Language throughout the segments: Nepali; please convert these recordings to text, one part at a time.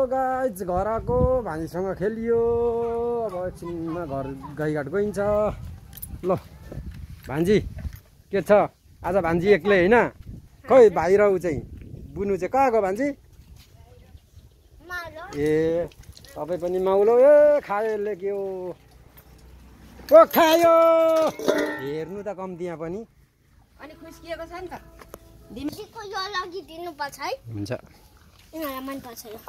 गाइज घर आएको भान्जीसँग खेलियो। अब एकछिनमा घर गाईघाट गइन्छ। ल भान्जी के छ आज? भान्जी एक्लै होइन, खै भाइ र ऊ चाहिँ बुनु चाहिँ कहाँ गयो भान्जी? ए तपाईँ पनि माउलो। ए खायो यसले के हो? ओ खायो, हेर्नु त कम्ती यहाँ पनि। अनि खुस्किएको छ नि त, दिम्सीको यो लागि दिनुपर्छ है। हुन्छ, यिनीहरूलाई मनपर्छ यो।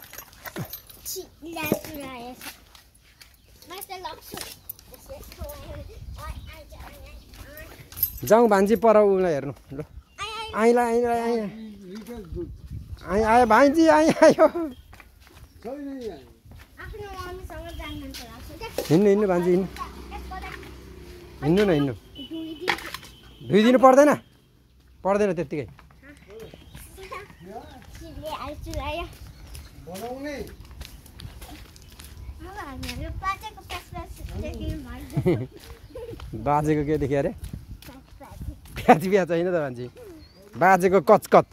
जाउँ भान्जी पर उसलाई हेर्नु। ल आइला आइला आइ आयो भान्जी, आयो। हिँड्नु हिँड्नु भान्जी, हिँड्नु हिँड्नु न, हिँड्नु। धोइदिनु पर्दैन? पर्दैन त्यत्तिकै। बाजेको के देख्यो अरे? प्याज प्याज होइन त भान्जी, बाजेको कचकच,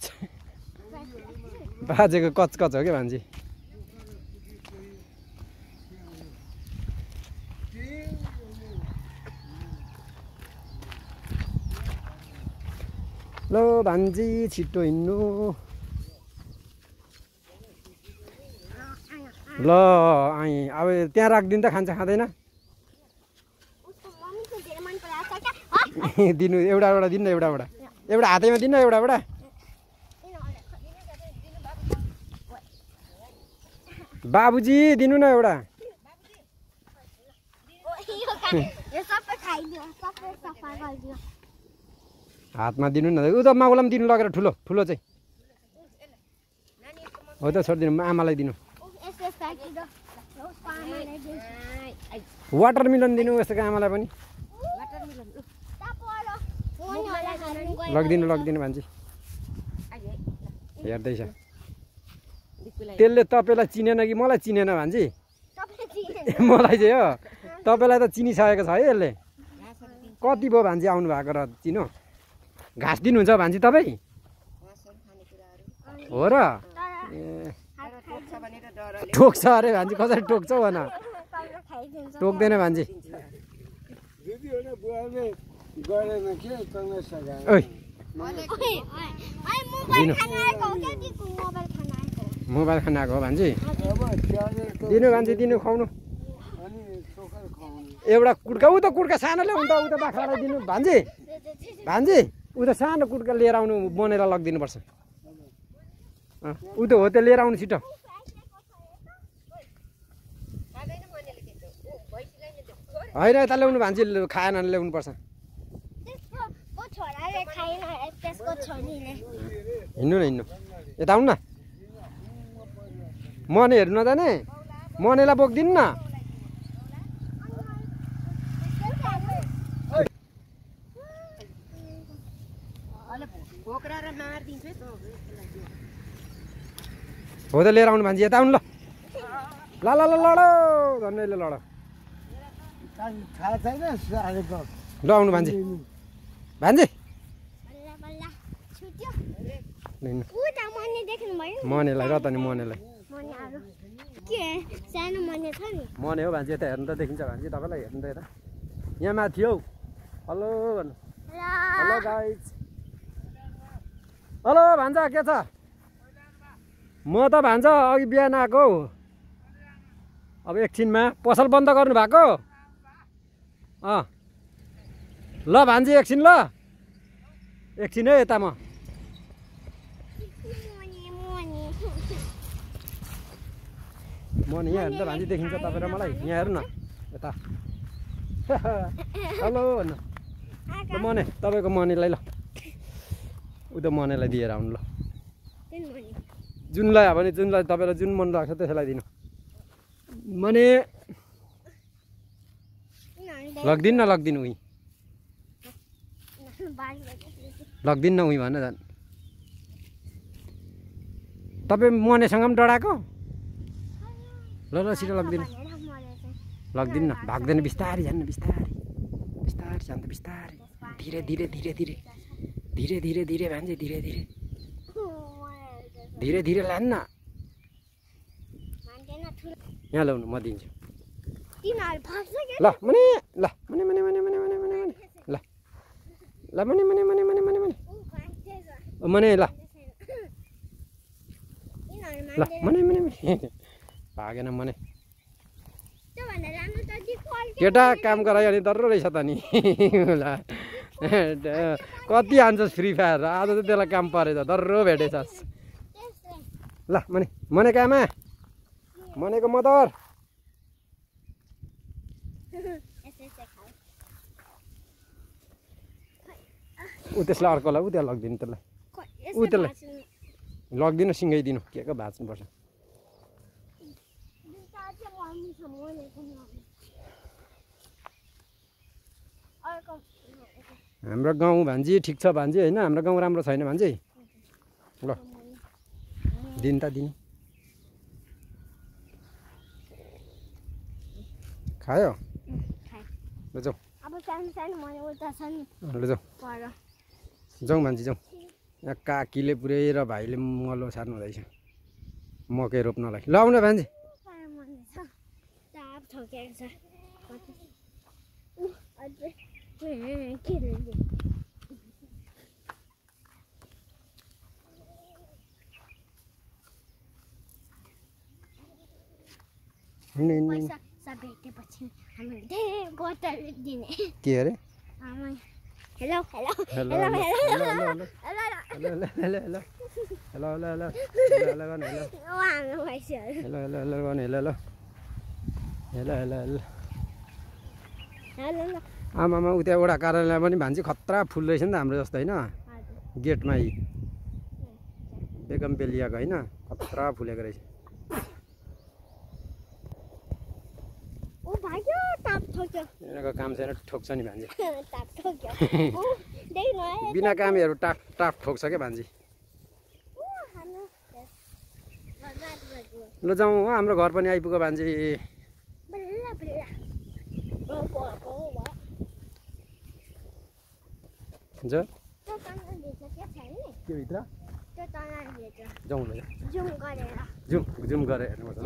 बाजेको कचकच हो क्या भान्जी। ल भान्जी छिटो हिँड्नु। ल आएँ, अब त्यहाँ राखिदिनु त, खान्छ खाँदैन? दिनु एउटा एउटा दिनु न, एउटा एउटा एउटा हातैमा दिनु न, एउटा एउटा। बाबुजी दिनु न एउटा। हातमा दिनु न, उ त माउलाई पनि दिनु लगेर, ठुलो ठुलो चाहिँ हो त, छोडिदिनु आमालाई दिनु। वाटरमेलन दिनु यस्तो आमालाई पनि। लगिदिनु लगिदिनु भान्जी, हेर्दैछ। त्यसले तपाईँलाई चिनेन कि मलाई चिनेन भान्जी? मलाई चाहिँ हो, तपाईँलाई त चिनिसकेको छ है यसले। कति भयो भान्जी आउनु भएको र चिनो? घाँस दिनुहुन्छ भान्जी तपाईँ? हो र? ए टोक्छ अरे भान्जी, कसरी टोक्छ भन? टोक्दैन भान्जी। मोबाइल खान आएको हो भान्जी? दिनु भान्जी, दिनु, खुवाउनु। एउटा कुड्का, ऊ त कुड्का सानो ल्याउनु त, ऊ त बाख्रालाई दिनु भान्जी। भान्जी ऊ त सानो कुड्का लिएर आउनु, बनेर लगिदिनु पर्छ। ऊ त हो, त्यो लिएर आउनु छिटो। होइन यता ल्याउनु भान्जी, खाएन भने ल्याउनु पर्छ। हिँड्नु न, हिँड्नु यता आउनु न। मने हेर्नु नजाने? मनेलाई बोकिदिनु न। हो त लिएर आउनु भान्जी, यता आउनु। ल ल ल ल लड धन्यले लड। ल आउनु भान्जी, भान्जी मनेलाई र त नि, मनेलाई मने हो भान्जी। यता हेर्नु त, देखिन्छ भान्जी तपाईँलाई? हेर्नु त यता, यहाँ माथि हौ। हेलो भन्नु। Hello guys. हेलो भान्जा, के छ? म त भान्जा अघि बिहान आएको हौ। अब एकछिनमा पसल बन्द गर्नु भएको? ल भान्जी एकछिन, ल एकछिन है यता म। मने यहाँ हेर्नु त भान्जी, देखिन्छ तपाईँ र मलाई? यहाँ हेर्नु न यता। हेलो भन्नु। ल मने, तपाईँको मनेलाई ल, ऊ त मनेलाई दिएर आउनु। ल जुनलाई भने, जुनलाई तपाईँलाई जुन मन लाग्छ त्यसलाई दिनु। मने लगिदिनु न, लगिदिनु उहीँ, लगिदिनु न उहीँ भन झन्। तपाईँ मनेसँग पनि डराएको? ल ल छिटो लगिदिनु, लगिदिनु न। भाग्दैन, बिस्तारै जानु, बिस्तारै बिस्तारै जान्छ, बिस्तारै, धीरे धीरे धीरे धीरे धीरे धीरे धीरे भान्जी, धीरे धीरे धीरे धीरे लान्न। यहाँ ल्याउनु म दिन्छु तिनीहरू फाप्छ के ल मने ल मने मने मने मने मने मने मने ल ल मने मने मने मने मने मने मने ल ल मने मने मने भागेन मने केटा काम गरायो भने डर रहेछ त नि कति हान्छस् फ्री फायर आज त त्यसलाई काम परेछ डर्रो भेटेछस् ल मने मने कामा मनेको मदर ऊ त्यसलाई अर्कोलाई ऊ त्यहाँ लगिदिनु त्यसलाई ऊ त्यसलाई लगिदिनु सिँगाइदिनु के को भाँच्नुपर्छ हाम्रो गाउँ भान्जी ठिक छ भान्जी होइन हाम्रो गाउँ राम्रो छैन भान्जी ल दिन त दिनु खायो ल जाउँ ल जाउँ जाउँ भान्जी जाउँ यहाँ काकीले पुरै र भाइले मलो सार्नु हुँदैछ मकै रोप्नलाई ल आउन भान्जी भेटेपछि हामीले धेरै बोतल दिने के अरे hello hello hello hello hello hello hello hello hello hello hello hello hello hello गर्नु हेलो हाम्रो भइसक्यो हेलो हेलो हेलो गर्नु hello hello hello hello hello hello आमामा उ त्यहाँ वडा कार्यालय पनि भान्जी खतरा फुल रहेछ नि त हाम्रो जस्तो होइन गेटमा बेगम बेलियाको होइन खतरा फुलेको रहेछ यिनीहरूको काम छैन ठोक्छ नि भान्जी बिना कामहरू टाफ टाफ ठोक्छ क्या भान्जी ल जाउँ हो हाम्रो घर पनि आइपुग्यो भान्जी हुन्छ के भित्र जाउँ ल जुम जुम गरेर हेर्नुपर्छ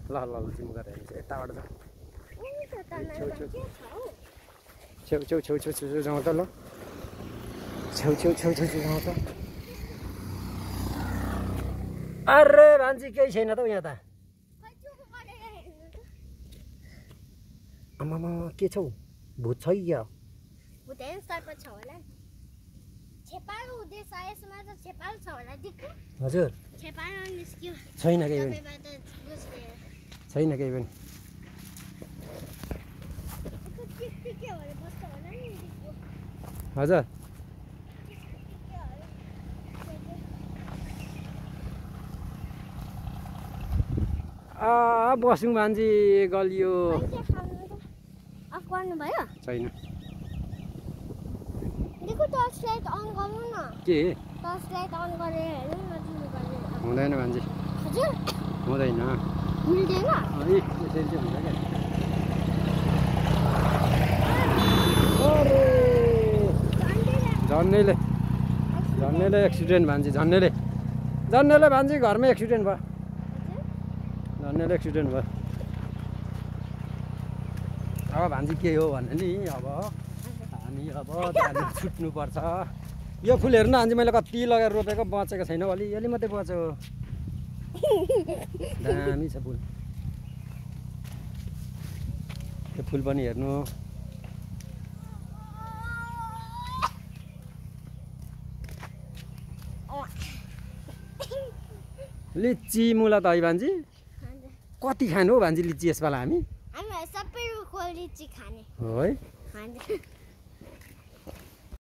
ल ल ल जुम गरेर हेर्नु यताबाट जाउँ छेउ छेउ छेउ छेउ छेउ जाउँ त ल छेउ छेउ छेउ छेउ छेउ जाउँ त अरे भान्जी केही छैन त यहाँ त आमामा के छौ भूत छ कि क्या हजुर छैन केही पनि छैन केही पनि हजुर बस्यौँ भान्जी गलियो छैन के हुँदैन भान्जी हुँदैन यसरी चाहिँ हुन्छ क्या झन्नेले एक्सिडेन्ट भान्जी झन्नेले भान्जी घरमै एक्सिडेन्ट भयो झन्नेले एक्सिडेन्ट भयो अब भान्जी के हो भने नि अब हामी अब त्यहाँदेखि छुट्नुपर्छ यो फुल हेर्नु भान्जी मैले कति लगाएर रोपेको बचेको छैन अलिअलि मात्रै बच्यो दामी छ फुल यो फुल पनि हेर्नु लिची मुला त है भान्जी कति खानु हो भान्जी लिची यसपाला हामी सबै लिची खाने हो है